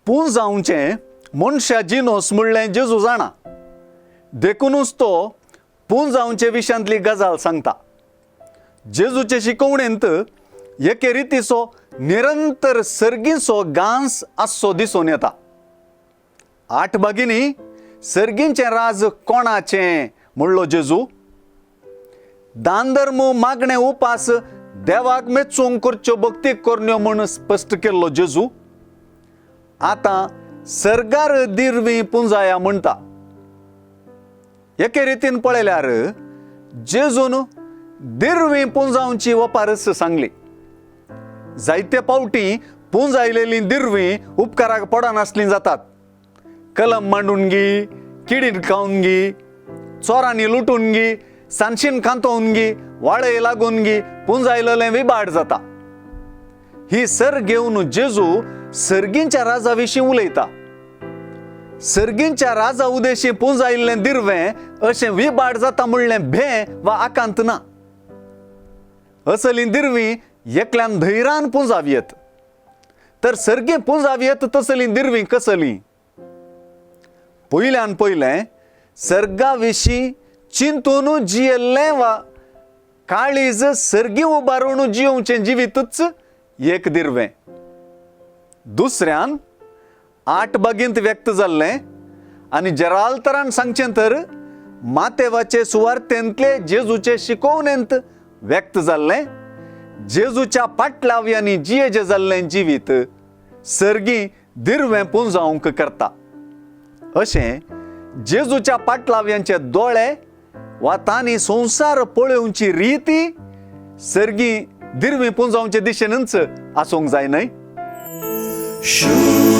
पुंजावचें मनशा जिनोस म्हणलें जेजू जाणा, देखुनूच तो पुंजावचे विशयांतली गजाल सांगता. जेजूचे शिकवणेंत एके रितीचो निरंतर सर्गीचो गांस आसचो दिसून येता. आठ बागींनी सर्गींचें राज कोणाचें म्हणलो जेजू. दान धर्म मागणें उपास देवाक मेचूंक करच्यो भक्ती करण्यो म्हूण स्पश्ट केल्लो जेजू आतां सर्गार दिरवी पुंजाया म्हणटा. एके रितीन पळयल्यार जेजून दिरवी पुंजावची ओपारच सांगली. जायते फावटी पुंजायलेली दिरवी उपकाराक पडनासली जातात. कलम मांडून गी, किडीन खावन गी, चोरांनी लुटून गी, सांशीन खांतोवन गी, वाळय लागून गी पुंजायलेलें विबाड जाता. ही सर घेवन जेजू सर्गींच्या राजा विशीं उलयता. सर्गींच्या राजा उदेशी पुंजायिल्लें दिरवें अशें विबाड जाता म्हणलें भें वा आकांत ना. असली दिरवी एकल्यान धैरान पुंजावयेत, तर सर्गी पुंजावयेत तसली दिरवी कसली? पयल्यान पयलें सर्गा विशीं चिंतून जियेल्लें वा काळीज सर्गी उबारून जियोवचें जिवीतूच एक दिरवें. दुसऱ्यान आठ बागींत व्यक्त जाल्लें आनी जरालतरान सांगचें तर मातेवाचे सुवार्थेंतले जेजूचे शिकोवणेंत व्यक्त जाल्लें जेजूच्या पाटलाव्यांनी जियेजें जाल्लें जिवीत सर्गी दिरवें पुंजावंक करता. अशें जेजूच्या पाटलाव्यांचे दोळे वा तांणी संवसार पळोवची रिती सर्गी दिरवीं पुंजावचे दिशेनूच आसूंक जाय न्हय? शुभ.